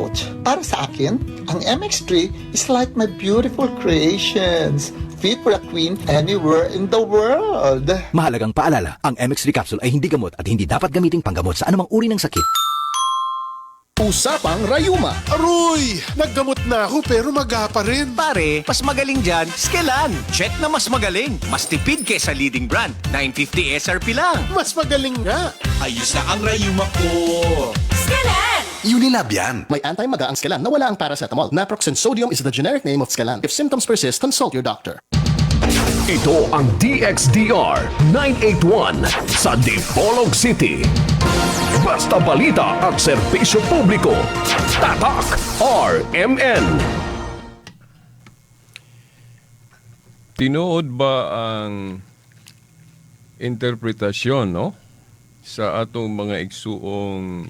out. Para sa akin, ang MX3 is like my beautiful creations. Fit for a queen anywhere in the world. Mahalagang paalala, ang MX3 capsule ay hindi gamot at hindi dapat gamiting panggamot sa anumang uri ng sakit. Usapang Rayuma. Aroy! Naggamot na ako pero maga pa rin. Pare, mas magaling dyan, Skelan. Check na mas magaling. Mas tipid kaysa leading brand. 950 SRP lang. Mas magaling nga. Ayos na ang rayuma ko. Unilab yan. May anti-maga ang Skelan na wala ang paracetamol. Naproxen sodium is the generic name of Skelan. If symptoms persist, consult your doctor. Ito ang DXDR 981 sa Dipolog City. Basta balita at serbisyo publiko. Tatak RMN. Tinuod ba ang interpretasyon, no, sa atong mga igsuong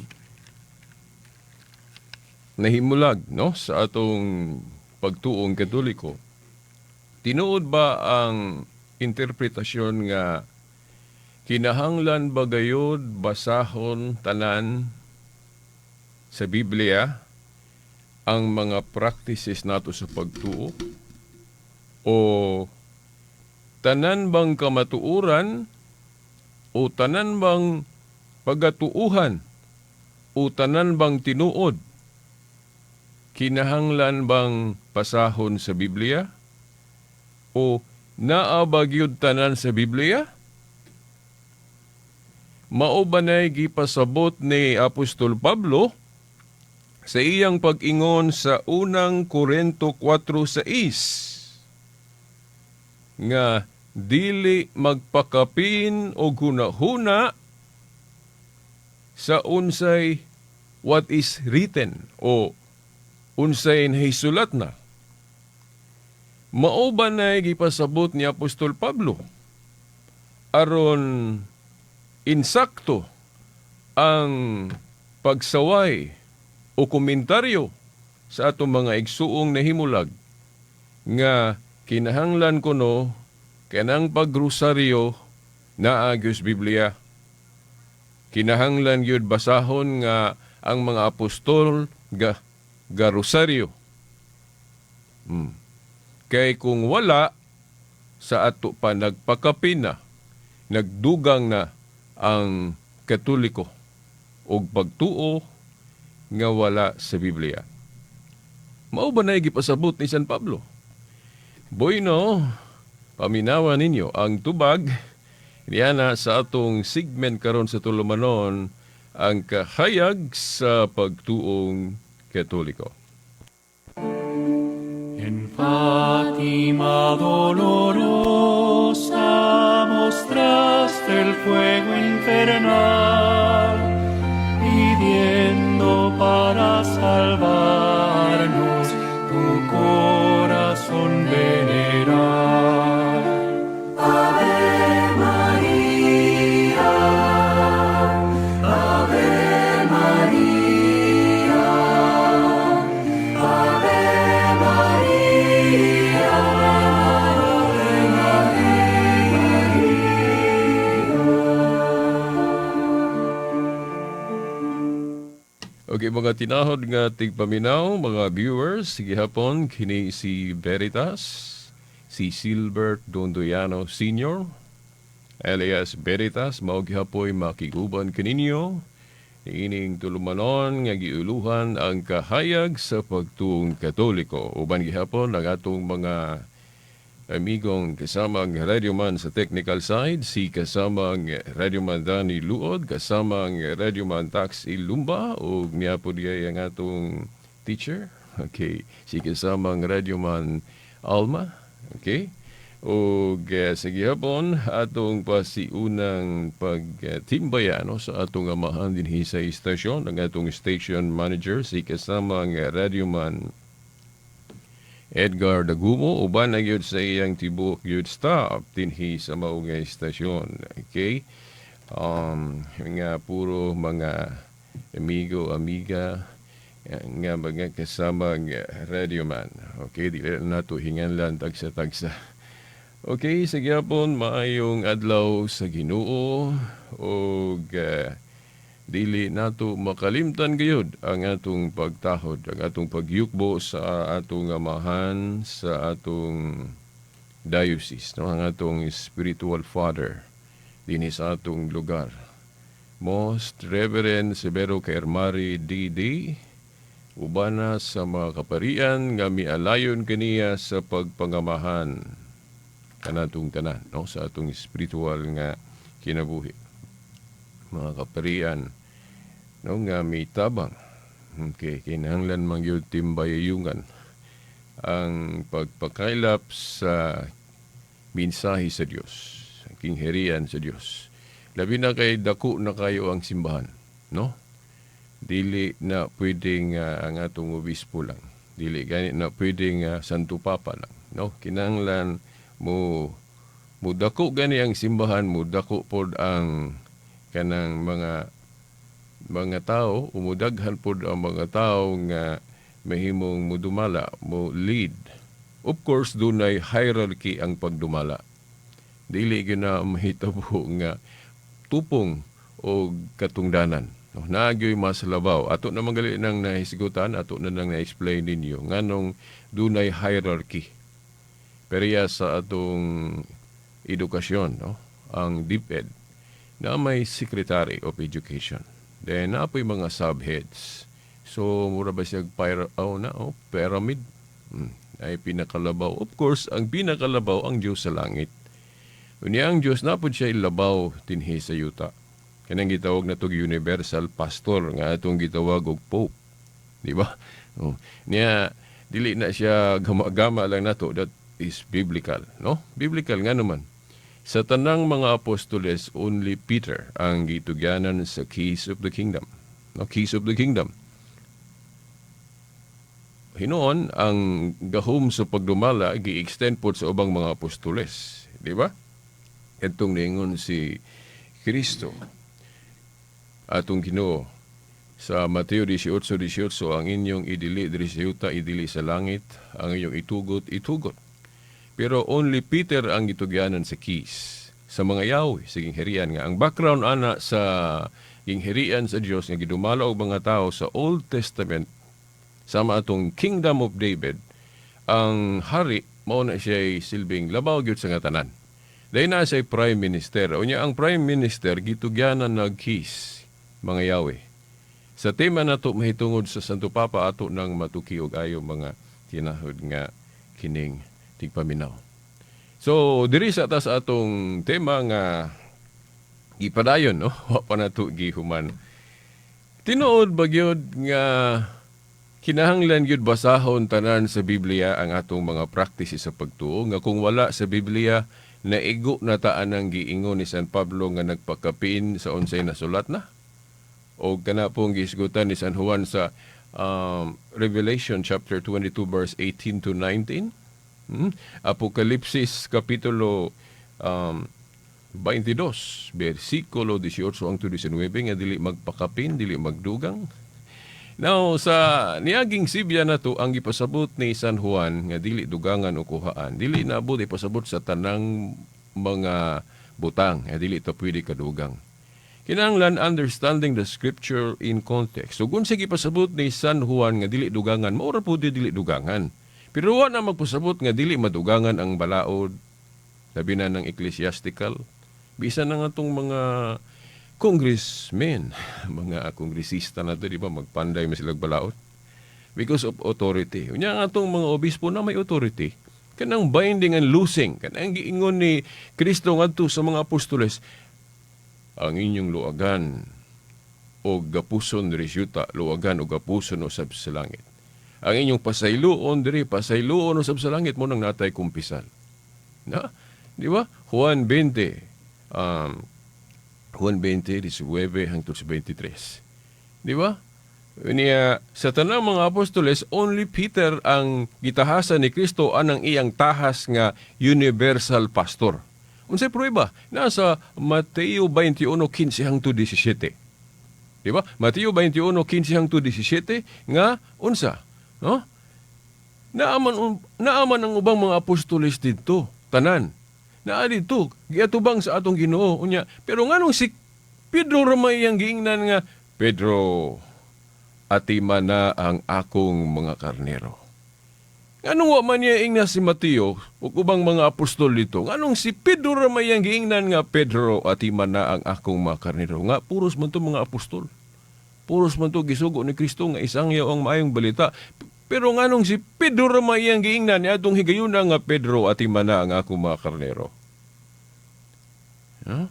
nahimulag, no, sa atong pagtuong Katoliko? Tinuod ba ang interpretasyon nga kinahanglan ba gayod basahon tanan sa Biblia ang mga practices nato sa pagtuo? O tanan bang kamatuoran o tanan bang pagatuuhan o tanan bang tinuod kinahanglan bang pasahon sa Biblia? O naa ba gyud tanan sa Biblia? Mao ba nay gipasabot ni Apostol Pablo sa iyang pag-ingon sa unang Korento 4:6 nga dili magpakapin og hunahuna sa unsay what is written o unsay nahisulat na? Mao ba nay gipasabot ni Apostol Pablo aron insakto ang pagsaway o komentaryo sa atong mga igsuong nahimulag nga kinahanglan kuno kanang pagrosaryo naa gyud sa Biblia? Kinahanglan gyud basahon nga ang mga apostol ga garosaryo. Kay kung wala, sa ato pa nagpakapin na, nagdugang na ang Katoliko og pagtuo nga wala sa Biblia. Mao ba na gipasabot ni San Pablo? Bueno, paminawa ninyo ang tubag niana sa atong segment karon sa tulumanon, ang kahayag sa pagtuong Katoliko. En Fátima dolorosa mostraste el fuego infernal, pidiendo para salvarnos tu corazón venerar. Ave María, Ave María, Ave María, Ave María. Okay, mga tinahod nga tigpaminaw, mga viewers, gihapon kini si Veritas, si Silbert Dondoyano Sr., alias Veritas, mao gihapoy makiguban kaninyo niining tulumanon nga giuluhan ang kahayag sa pagtuong Katoliko. Uban gihapon ang atong mga amigong kasamang radyoman sa technical side, si kasamang radyoman Danny Luod, kasamang radyoman Tax Ilumba, ug niya po diay ang atong teacher, okay, si kasamang radyoman Alma, okay. Ug sa gihapon atong pasiunang pagtimbaya, no, sa atong amahan dinhi sa istasyon, ang atong station manager, si kasamang radyoman Edgar Dagumo, uban na gyud sa iyang tibuok gyud staff dinhi sa mao nga istasyon. Okay? Nga puro mga amigo, amiga nga mga kasamang radyoman. Okay, dili na nato hinganlan tagsa-tagsa. Okay, sa gyapon maayong adlaw sa Ginoo ug Dili nato makalimtan gayud ang atong pagtahod, ang atong pagyukbo sa atong amahan, sa atong diocese, no? Ang atong spiritual father dinhi sa atong lugar. Most Reverend Severo Caermari D.D., ubana sa mga kaparian nga mialayon kaniya sa pagpangamahan kanatong tanan, no, sa atong spiritual nga kinabuhi. Mga kaparian, no, nga mitabang. Okay, kinahanglan man gyud timbayayungan ang pagpakaylap sa mensahe sa Dios, ang kingharian sa Dios. Labi na kay dako na kayo ang simbahan, no? Dili na pwedeng ang atong obispo lang. Dili gani na pwedeng Santo Papa lang, no? Kinahanglan mo mudako gani ang simbahan, mudako pod ang kanang mga tao, umudaghan pod ang mga tao nga mahimong mudumala, mo lead. Of course, dunay hierarchy ang pagdumala. Dili gyud na mahitabo nga tupong o katungdanan. No, naa gyoy mas labaw. Ato na man gali nang nahisgutan, ato na nang na-explain ninyo nganong dunay hierarchy. Pero ya sa atong edukasyon, no? Ang DepEd, na may Secretary of Education. Then, naa poy mga subheads. So, mura ba siya oh, na, oh, pyramid? Ay pinakalabaw. Of course, ang pinakalabaw ang Diyos sa langit. Unya ang Diyos naa pod siya ilabaw dinhi sa yuta. Kanang gitawag na tog universal pastor nga atong gitawag og Pope. Di ba? Oh. Niya dili na siya gama-gama lang nato, that is biblical, no? Biblical nga naman. Sa tanang mga apostoles, only Peter ang gitugyanan sa keys of the kingdom. No, keys of the kingdom. Hinuon ang gahom sa pagdumala gi-extend pod sa ubang mga apostoles, di ba? Etong niingon si Kristo atong Ginoo sa Mateo 18:18, "Ang inyong idili diri sa yuta, idili sa langit, ang inyong itugot, itugot." Pero only Peter ang gitugyanan sa keys sa mga yawi sa gingharian, nga ang background ana sa gingharian sa Dios nga gidumala og mga tao sa Old Testament sama atong Kingdom of David, ang hari mao na siya silbing labaw gyud sa nga tanan. Dahil na siya prime minister. Unya ang prime minister gitugyanan nag keys mga yawi. Sa tema nato mahitungod sa Santo Papa, ato nang matuki og ayo, mga tinahod nga kining tigpaminaw. So diri sa ta sa atong tema nga gipadayon, no? Wa pa nato gihuman. Tinuod ba gyud nga kinahanglan gyud basahon tanan sa Biblia ang atong mga practices sa pagtuo, nga kung wala sa Biblia, naigo na ta anang giingon ni San Pablo nga nagpakapin sa unsay nasulat na? O kana pong gihisgutan ni San Juan sa Revelation chapter 22 verse 18 to 19? Apokalipsis kapitulo 22 versikulo 18 hangtod 19 nga dili magpakapin, dili magdugang. Now, sa niaging sibya na to, ang gipasabot ni San Juan nga dili dugangan o kuhaan, dili naabot ipasabot sa tanang mga butang, nga dili to pwede kadugang. Kinahanglan understanding the scripture in context. So kung sa gipasabot ni San Juan nga dili dugangan, mao ra pud dili dugangan. Pero wa na magpasabot nga dili madugangan ang balaod, labi na ng ecclesiastical. Bisan na nga itong mga congressmen, mga kongresista na to, di ba, magpanday man sila balaod. Because of authority. Unya nga atong mga obispo na may authority. Kanang binding and loosing, kanang giingon ni Kristo ngadto sa mga apostoles, "Ang inyong luagan o gapuson diri sa yuta, luagan o gapuson usab sa langit. Ang inyong pasayloon diri, pasayloon usab sa langit," mao nang naa tay kumpisal. Na? Di ba? Juan 20, Juan 20, 19 hangtod sa 23. Di ba? Niya, sa tanang mga apostoles, only Peter ang gitahasan ni Kristo anang iyang tahas nga universal pastor. Unsay prueba? Nasa Mateo 21:15 hangtod 17. Di ba? Mateo 21:15 hangtod 17 nga unsa? No? Naaman ang ubang mga apostoles didto, tanan. Naa didto, giatubang sa atong Ginoo unya. Pero nganong si Pedro ra may iyang giingnan nga, "Pedro, atimana ang akong mga karnero." Nganong wa man niya ingna si Mateo ug ubang mga apostol dito? Nganong si Pedro ra may iyang giingnan nga, "Pedro, atimana ang akong mga karnero"? Nga puros man to mga apostol. Puros man to gisugo ni Kristo nga isangyaw ang maayong balita. Pero nganong si Pedro ra may iyang giingnan niadtong higayuna nga, "Pedro, atimana ang akong mga karnero"? Huh?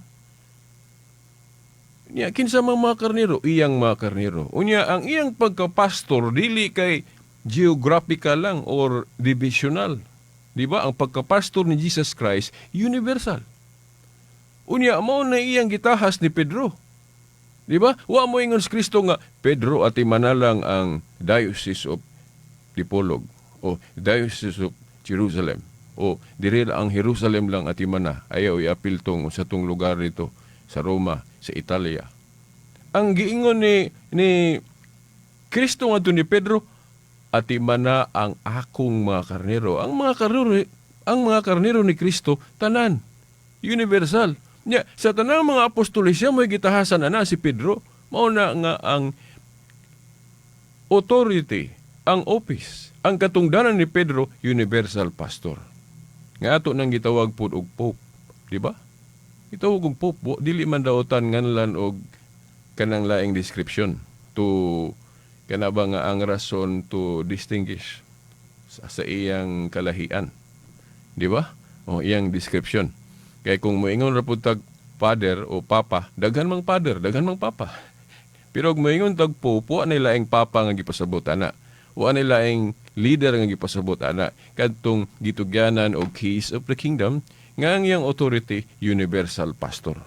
Nya kinsa mang mga karnero? Iyang mga karnero. Unya ang iyang pagkapastor dili kay geographical lang or divisional. Di ba? Ang pagkapastor ni Jesus Christ, universal. Unya mao na iyang gitahas ni Pedro. Di ba? Wa mo ingon si Kristo nga, "Pedro, atimana lang ang Diocese of Dipolog o Diocese of Jerusalem o diri ang Jerusalem lang atimana. Ayaw iapil tong sa tong lugar dito sa Roma, sa Italia." Ang giingon ni Kristo ngadto ni Pedro, "Atimana ang akong mga karnero." Ang mga karnero ni Kristo tanan, universal. Nya, sa tanang mga apostoles, siya mo'y gitahasan ana si Pedro. Mao na nga ang authority, ang office, ang katungdanan ni Pedro, universal pastor. Nga ato nang gitawag pud og pope, di ba? Gitawag og pope, dili man daotan nganlan og kanang laing description to kana ba nga ang rason to distinguish sa iyang kalahian. Di ba? O iyang description. Kay kung moingon ra pud tag father o papa, daghan mang father, daghan mang papa. Pero kung moingon tag pope, wa na laing papa nga gipasabot ana. Wa na laing leader nga gipasabot ana. Kadtong gitugyanan og keys of the kingdom nga ang iyang authority, universal pastor.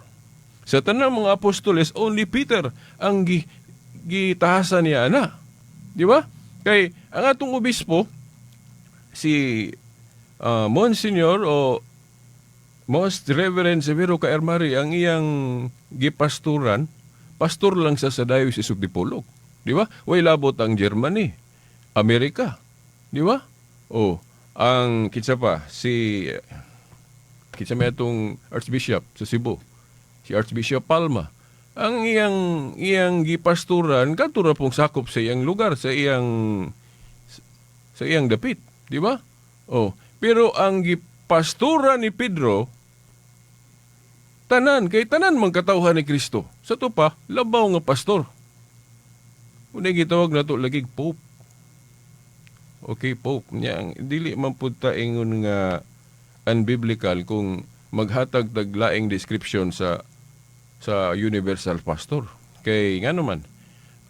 Sa tanang mga apostoles, only Peter ang gitahasan niya ana. Di ba? Kay ang atong obispo, si Monsignor o Most Reverend Severo K. Ermari, ang iyang gipasturan, pastor lang sa Diocese of Dipolog. Di ba? Way labot ang Germany, Amerika. Di ba? O, ang kinsa pa, si kinsa may atong Archbishop sa Cebu, si Archbishop Palma. Ang iyang gipasturan kadto ra pong sakop sa iyang lugar, sa iyang dapit, di ba? Oh, pero ang gipastura ni Pedro tanan, kay tanan man katawhan ni Kristo. Sa to pa, labaw nga pastor. Unay gitawag nato lagi Pope. Okay, Pope. Nya, ang dili man pud ta ingon nga unbiblical kung maghatag tag laing description sa universal pastor. Kay nga naman,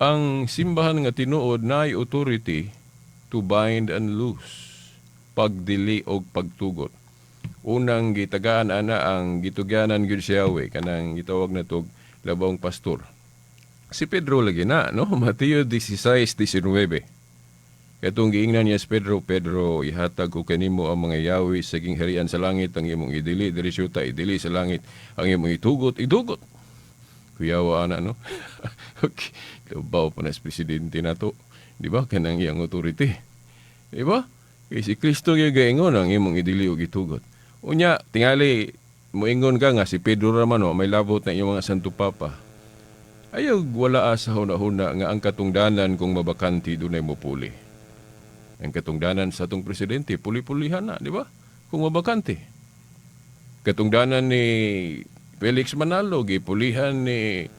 ang simbahan nga tinuod naay authority to bind and loose, pagdili og pagtugot. Unang gitagaan ana ang gitugyanan gyud siya we kanang gitawag na tog labawng pastor. Si Pedro lagi na, no? Mateo 16:19. Katong giingnan niya si Pedro, "Pedro, ihatag ko kanimo ang mga yawi sa gingharian sa langit, ang imong idili diri sa yuta, idili sa langit, ang imong itugot, itugot." Kuyawa ana, no? Okay. Labaw pa na sa presidente nato. Di ba? Kanang iyang authority. Di ba? Kay si Kristo gyud gaingon ang imong idili ug itugot. Unya, tingali, moingon ka nga si Pedro raman, no, may labot na iyong mga Santo Papa. Ayaw wala sa huna-huna nga ang katungdanan kung mabakante dunay mopuli. Ang katungdanan sa atong presidente, puli-pulihan na, di ba? Kung mabakante. Katungdanan ni Felix Manalo, gipulihan ni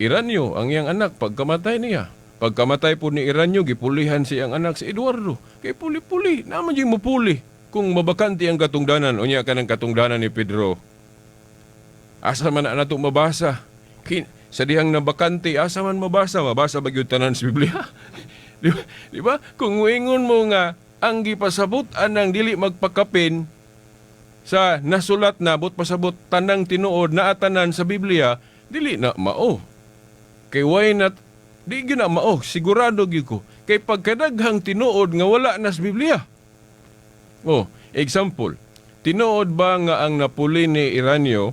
Iranyo ang iyang anak pagkamatay niya. Pagkamatay po ni Iranyo, gipulihan siyang anak si Eduardo. Kay puli-puli, naman yung mupuli. Kung mabakante ang katungdanan, unya ka ng katungdanan ni Pedro. Asa man na nato mabasa? Sa dihang nabakante, asa man mabasa? Mabasa ba gyud tanan sa Biblia? Di ba? Di ba? Kung muingon mo nga ang gipasabot anang dili magpakapin sa nasulat na but pasabot tanang tinuod na atanan sa Biblia, dili na mao. Kay why not di gyud na mao, sigurado gyud ko. Kay pagkadaghang tinuod nga wala na sa Biblia. Oh, example, tinuod ba nga ang napuli ni Iranyo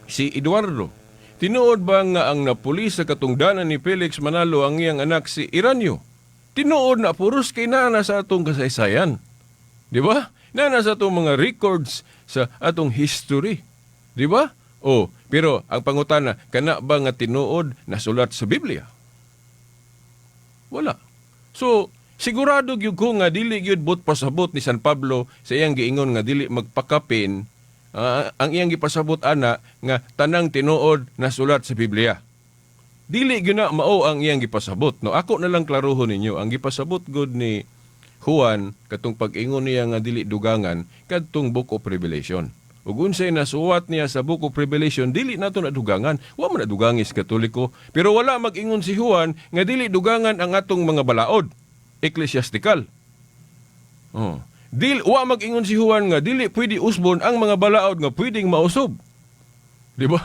si Eduardo? Tinuod ba nga ang napuli sa katungdanan ni Felix Manalo ang iyang anak si Iranyo? Tinuod na puros kay naa na sa atong kasaysayan. Di ba? Naa na sa atong mga records sa atong history. Di ba? Oh, Pero ang pangutana, kana ba nga tinuod nasulat sa Biblia? Wala. So, sigurado gyud ko nga dili gyud buot pasabot ni San Pablo sa iyang giingon nga dili magpakapin, ang iyang gipasabot ana nga tanang tinuod nasulat sa Biblia. Dili gyud na mao ang iyang gipasabot, no? Ako na lang klarohon ninyo ang gipasabot gud ni Juan katong pag-ingon niya nga dili dugangan kadtong Book of Revelation. Ug unsay nasuwat niya sa Book of Revelation, dili nato na dugangan. Wa man na dugangis Katoliko, pero wala mag-ingon si Juan nga dili dugangan ang atong mga balaod ecclesiastical. Oh. Dil wa mag-ingon si Juan nga dili pwede usbon ang mga balaod nga pwedeng mausab. Di ba?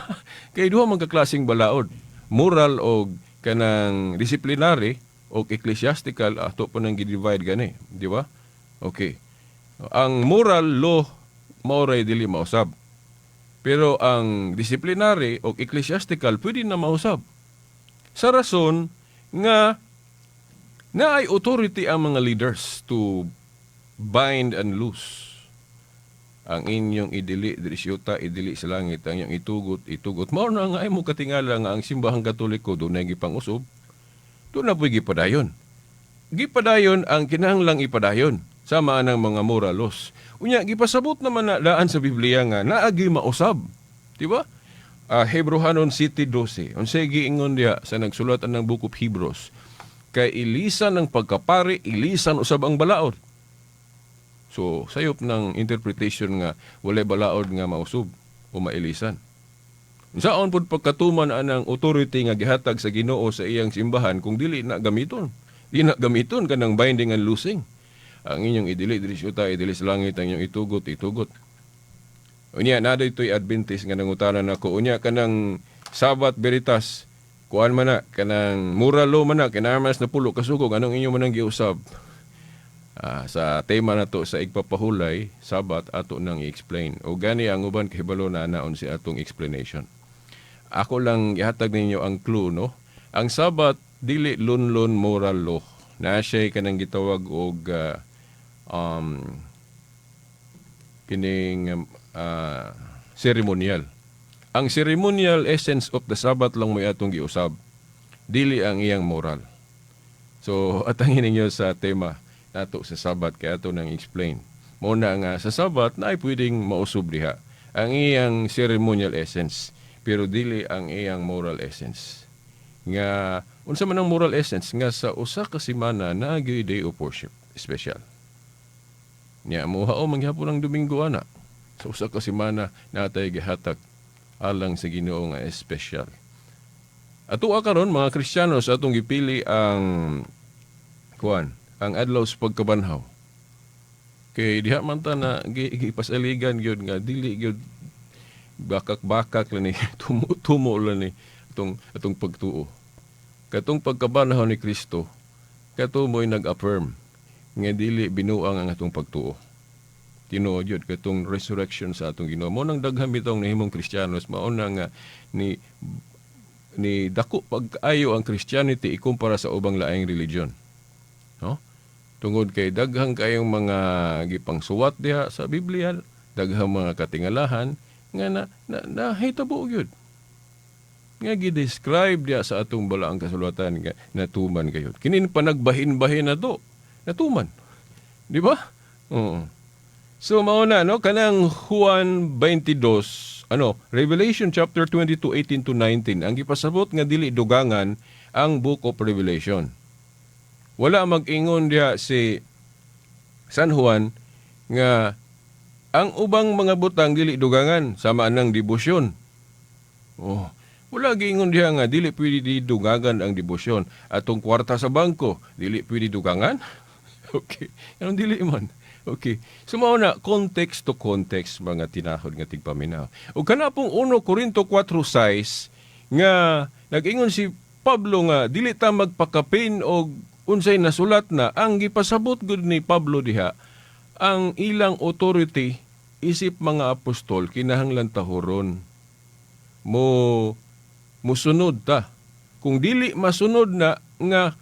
Kay duha man ka klaseng balaod. Moral o kanang disciplinary o ecclesiastical, ato pa nang gi-divide gani, di ba? Okay. Ang moral law mao ray dili mausab. Pero ang disciplinary o ecclesiastical pwede na mausab. Sa rason nga naay authority ang mga leaders to bind and loose. Ang inyong idili diri sa yuta, idili sa langit, ang inyong itugot, itugot. Mao na nga ay mo katingala nga ang Simbahang Katoliko dunay gipang-usab. Doon na po'y gipadayon. Gipadayon ang kinahanglang ipadayon sama ng mga moral laws. Unya, gipasabot naman na daan sa Biblia nga naagi mausab. Di ba? Hebrohanon 7:12. Unsay giingon diha sa nagsulat ang Book of Hebrews? Kay ilisan ng pagkapari, ilisan usab ang balaod. So, sayop ng interpretation nga walay balaod nga mausab o mailisan. Saon pud pagkatuman anang authority nga gihatag sa Ginoo sa iyang simbahan kung dili na gamiton? Di na gamiton kanang binding and loosing. Ang inyong idili diri sa yuta, idili sa langit, ang inyong itugot, itugot. Unya, naa dito'y Adventist nga nangutana nako. Unya, kanang Sabat, Veritas, kuan man na, kanang moral law man na, kinahanglan na 10 ka sugo, anong inyo man ang giusab? Sa tema na to sa igpapahulay, Sabat, ato nang i-explain. O gani ang uban kahibalo na naon si atong explanation. Ako lang ihatag ninyo ang clue, no? Ang Sabat, dili lunlun moral law. Na siya kanang gitawag og kining ceremonial. Ang ceremonial essence of the Sabbath lang may atong giusab. Dili ang iyang moral. So, atangin ninyo sa tema nato sa Sabbath kay ato nang explain. Mao na nga sa Sabbath na ay pwedeng mausab diha ang iyang ceremonial essence, pero dili ang iyang moral essence. Nga unsa man ang moral essence? Nga sa usa ka semana naa gyud day of worship special. Nya muhao man gihapon ang Domingo ana. Sa usa ka semana natay gihatag alang sa Ginoo nga espesyal. Ato karon mga Kristiyano sa atong gipili ang kuan, ang adlaw sa pagkabanhaw. Kay diha man ta na gipasaligan gyud nga dili gyud bakak-bakak lang ni, tumo-tumo lang ni atong pagtuo. Katong pagkabanhaw ni Kristo, kato mo'y nag-affirm nga dili binuang ang atong pagtuo. Tinuod yun, katong resurrection sa atong Ginoo. Mao nang daghan bitong nahimong Kristiyanos, mao na nga ni dako pag-ayo ang Christianity ikumpara sa ubang laing religion. No? Tungod kay daghang kayong mga gipangsuwat diha sa Biblia, daghang mga katingalahan nga na nahitabo gyud. Nga gi-describe diha sa atong balaang kasulatan nga natuman gayud. Kini pa nagbahin-bahin na to, natuman. Di ba? Oo. So mao na, no, kanang Juan 22, ano, Revelation chapter 22 18 to 19, ang gipasabot nga dili dugangan ang Book of Revelation. Wala mag-ingon diha si San Juan nga ang ubang mga butang dili dugangan sama anang debosyon. Oh, wala giingon diha nga dili pwede dugangan ang debosyon. Atong kwarta sa bangko dili pwede dugangan. Okay. Anong dili man? Okay. So mao na context to context, mga tinahod nga tigpaminaw. Ug kana pong 1 Corinto 4:6 nga nag-ingon si Pablo nga dili ta magpakapin og unsay nasulat na, ang gipasabot gud ni Pablo diha ang ilang authority isip mga apostol kinahanglan tahuron. Mo musunod ta. Kung dili masunod na nga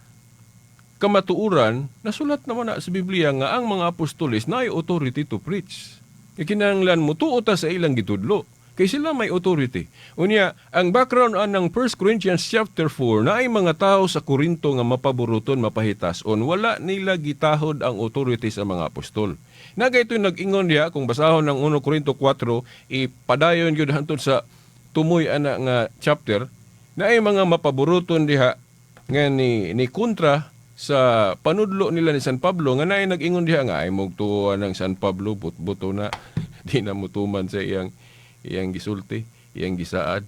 kamatuoran, nasulat naman na sa Biblia nga ang mga apostoles na ay authority to preach. E kinahanglan mo tuo ta sa ilang gitudlo. Kay sila may authority. Unya, ang background anang 1 Corinthians chapter 4 na ay mga tao sa Korinto nga mapaburuton, mapahitason, wala nila gitahod ang authority sa mga apostol. Naga ito nag-ingon diha, kung basahon ng 1 Korinto 4, ipadayon gyud hantod sa tumoy ana nga chapter, na ay mga mapaburuton diha nga ni kontra sa panudlo nila ni San Pablo, nga naay nag-ingon diha nga ay mugtuo ng San Pablo, butbuto na, di na mutuman sa iyang iyang gisulti, iyang gisaad.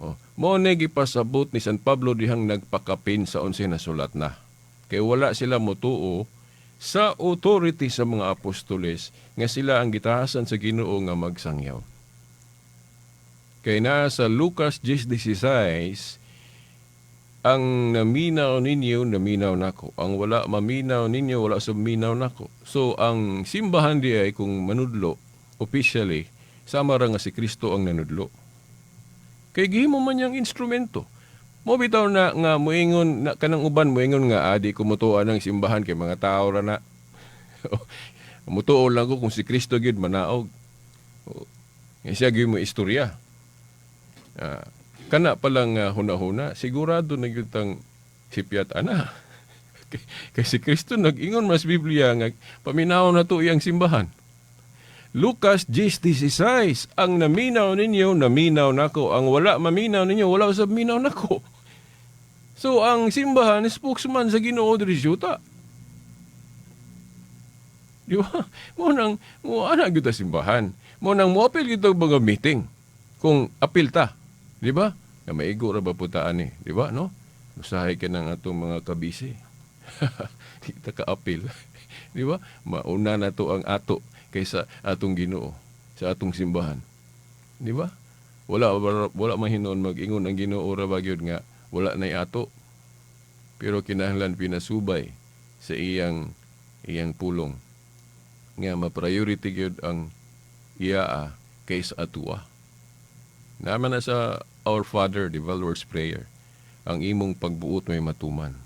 Oh, mo ni gipasabot ni San Pablo dihang nagpakapin sa 11 na sulat na. Kay wala sila motuo sa authority sa mga apostoles nga sila ang gitahasan sa Ginoo nga magsangyaw. Kay naa sa Lucas 10:16, "Ang naminaw ninyo, naminaw nako. Ang wala maminaw ninyo, wala sa minaw nako." So, ang simbahan di ay kung manudlo, officially, sama ra nga si Kristo ang nanudlo. Kay gihimo man niyang instrumento. Mo bitaw na nga muingon na kanang uban muingon nga di ko mutuo ng simbahan kay mga tao ra na. Mutuo lang ko kung si Kristo gyud manaog. O, nga siya gyud mo istorya. Kana pa lang huna-huna, sigurado na gyud tang sipyat ana. Kay si Kristo nag-ingon mas Biblia nga paminaw na to iyang simbahan. Lucas 10:16, "Ang naminaw ninyo, naminaw nako. Ang wala maminaw ninyo, wala usab minaw nako." So, ang simbahan, spokesman sa Ginoo diri sa yuta. Di ba? Mo nang mo ana gyud ta simbahan. Mo nang moapil gyud tag mga meeting. Kung apil ta, di ba? Na maigo ra ba putaan ni, di ba, no? Usahay ka ng atong mga kabisi. Di ta ka-apil. Di ba? Mauna na to ang ato kaysa atong Ginoo sa atong simbahan. Di ba? Wala wala man hinuon mag-ingon ang Ginoo ra ba gyud nga wala nay ato. Pero kinahanglan pinasubay sa iyang iyang pulong nga ma-priority gyud ang iyaa kaysa atua. Naman na sa Our Father, the Lord's Prayer, ang imong pagbuot may matuman.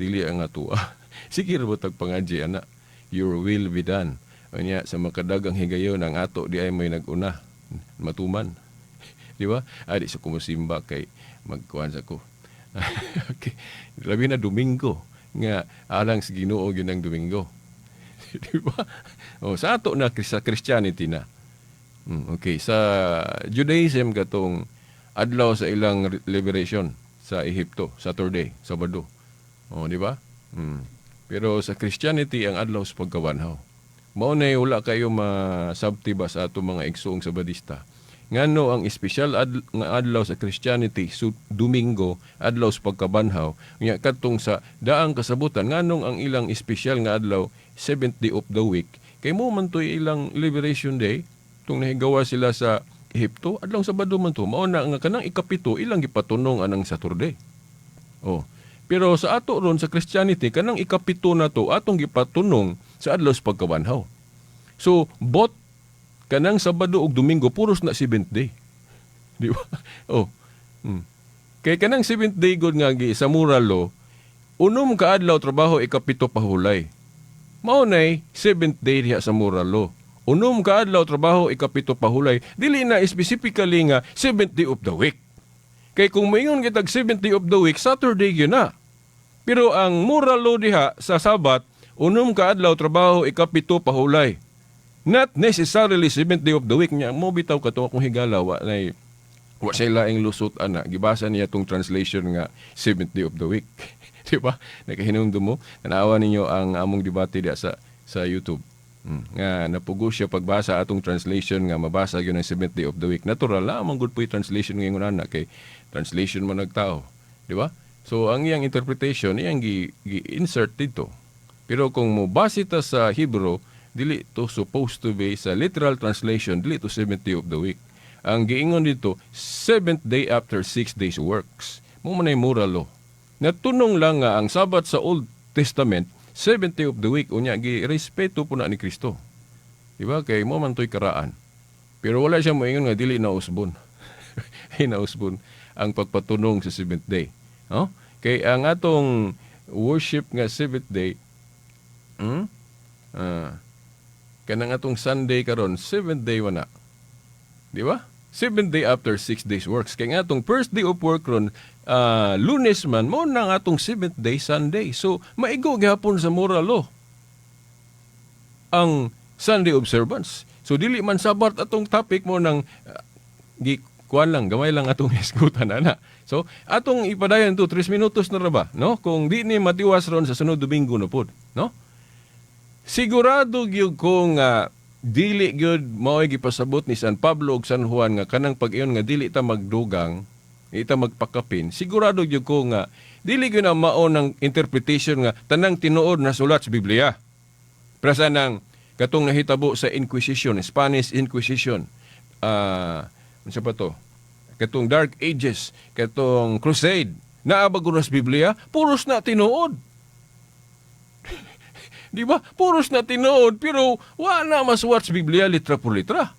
Dili ang atua. Sige ra tag pangadji ana. "Your will be done." Unya sa makadagang higayon ang ato di ay may nag-una matuman. Di ba? Ay, di sa kumusimba kay magkuhan sa ko. Okay. Labi na Domingo nga alang sa Ginoo gyud ang Domingo. Di ba? O, sa ato na sa Christianity na. Okay, sa Judaism katong adlaw sa ilang liberation sa Ehipto, Saturday, Sabado. O, di ba? Pero sa Christianity ang adlaw sa pagkabanhaw. Mao na wala kayo masabti ba sa atong mga igsuong Sabadista. Ngano ang espesyal nga adlaw sa Christianity su Domingo, adlaw sa pagkabanhaw, nya kadtong sa daang kasabutan nganong ang ilang espesyal nga adlaw seventh day of the week, kay mo man to'y ilang liberation day tung nahigawa sila sa Ehipto, adlaw Sabado man to. Mao na nga kanang ikapito ilang gipatunong anang Saturday. Oh. Pero sa ato ron sa Christianity, kanang ikapito na to atong gipatunong sa adlaw sa pagkabanhaw. So both kanang Sabado ug Domingo puros na seventh day. Di ba? Oh. Kay kanang seventh day gud nga gi sa moral law, 6 ka adlaw trabaho, ikapito pahulay. Mao nay seventh day diha sa moral law. 6 ka adlaw trabaho, ikapito pahulay. Dili na specifically nga seventh day of the week. Kay kung moingon kitag seventh day of the week, Saturday gyud na. Pero ang moral law diha sa Sabat, 6 ka adlaw trabaho, ikapito pahulay. Not necessarily seventh day of the week niya. Mo bitaw kato akong higala wa nay wa siya laing lusot ana. Gibasa niya tong translation nga seventh day of the week. Di ba? Nakahinumdum mo. Tanawa ninyo ang among debate diha sa YouTube. Nga napugo siya pagbasa atong translation nga mabasa gyud ang seventh day of the week. Natural la man gud po translation ngayon ana kay translation man nagtao. Di ba? So ang iyang interpretation iyang gi insert dito. Pero kung mo base ta sa Hebrew, dili to supposed to be sa literal translation, dili to seventh day of the week. Ang giingon dito, seventh day after 6 days works. Mo man ay moral law. Natunong lang nga ang Sabat sa Old Testament, seventh day of the week, unya gi respeto po na ni Kristo. Di ba? Kay mo man to'y karaan. Pero wala siya moingon nga dili na usbon. Dili na usbon ang pagpatunong sa seventh day. No? Kay ang atong worship nga seventh day, Kanang atong Sunday karon, seventh day wana. Di ba? Seventh day after 6 days works. Kay nga atong first day of work ron, Lunes man, mao na ang atong seventh day, Sunday. So, maigo gihapon sa moral law ang Sunday observance. So dili man sabat atong topic mo ng gi kuan lang, gamay lang atong hisgutan ana. So atong ipadayon to 3 minutos na ra ba, no? Kung di ni matiwas ron sa sunod Domingo na pod, no? Sigurado gyud ko nga dili gyud mao'y gipasabot ni San Pablo ug San Juan nga kanang pag-iyon nga dili ta magdugang, di ta magpakapin. Sigurado gyud ko nga dili gyud na mao ng interpretation nga tanang tinuod na sulat sa Biblia. Prasa nang katong nahitabo sa Inquisition, Spanish Inquisition. Unsa pa to? Katong Dark Ages, katong Crusade. Naa ba sa Biblia? Puros na tinuod. Di ba? Puros na tinuod pero wa na masuwat sa Biblia litra por litra.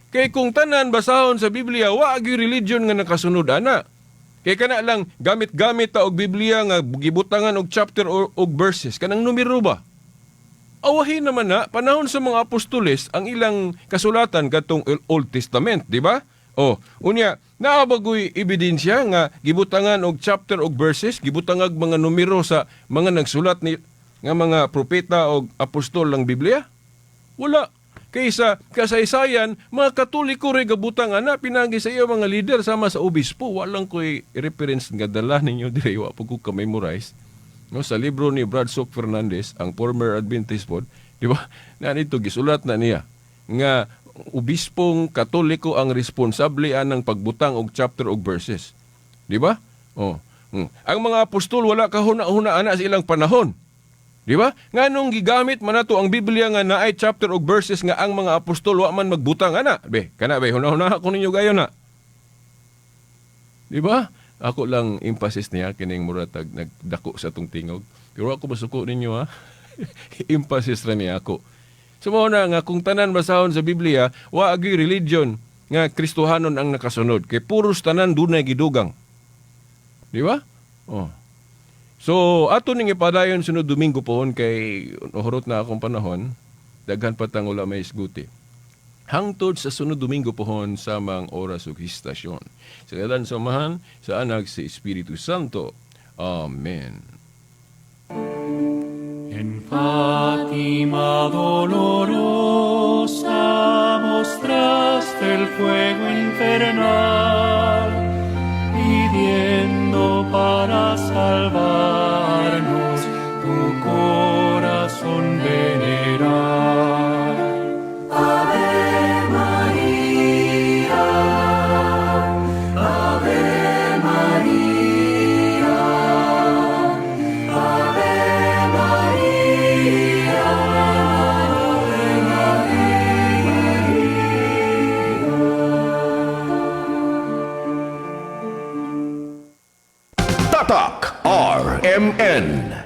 Kay kung tanan basahon sa Biblia, wa gyud religion nga nakasunod ana. Kay kana lang gamit-gamit ta og Biblia nga gibutangan og chapter or og verses, kanang numero ba? Awahin naman na panahon sa mga apostoles ang ilang kasulatan katong Old Testament, di ba? Oh, unya, naa ba goy ebidensya nga gibutangan og chapter og verses, gibutangag mga numero sa mga nagsulat ni nga mga propeta og apostol ng Biblia? Wala. Kaysa kasaysayan, mga Katoliko ray gabutang ana pinagi sa iyo mga leader sama sa obispo. Walang ko'y reference nga dala ninyo dire, wa po ko ka-memorize. No, sa libro ni Brad Sok Fernandez, ang former Adventist pod, di ba? Na nito gisulat na niya nga obispong Katoliko ang responsable anang pagbutang og chapter og verses. Di ba? Oh. Ang mga apostol wala kahuna-huna ana sa ilang panahon. Di ba? Nganong gigamit man nato ang Biblia nga naay chapter og verses nga ang mga apostol wa man magbutang ana? Be, kana be, huna-huna ako ninyo gayon na. Di ba? Ako lang emphasis niya kining muratag nagdako sa atong tingog. Pero ako masuko ninyo ha. Emphasis ra niya ako. So mao na nga kung tanan basahon sa Biblia, wa agi religion nga Kristohanon ang nakasunod. Kay puros tanan dunay gidugang. Di ba? Oh. So, ato ning ipadayon sunod Domingo pohon kay hurot na akong panahon, daghan pa tang wala may isguti. Hangtod sa sunod Domingo pohon samang oras ug istasyon. Sa ngalan sa Amahan, sa Anak, sa Espiritu Santo. Amen. En Fátima dolorosa mostraste el fuego infernal, pidiendo para salvarnos tu corazón venerar. Ave María, Ave María, Ave María, Ave María. Tatak RMN.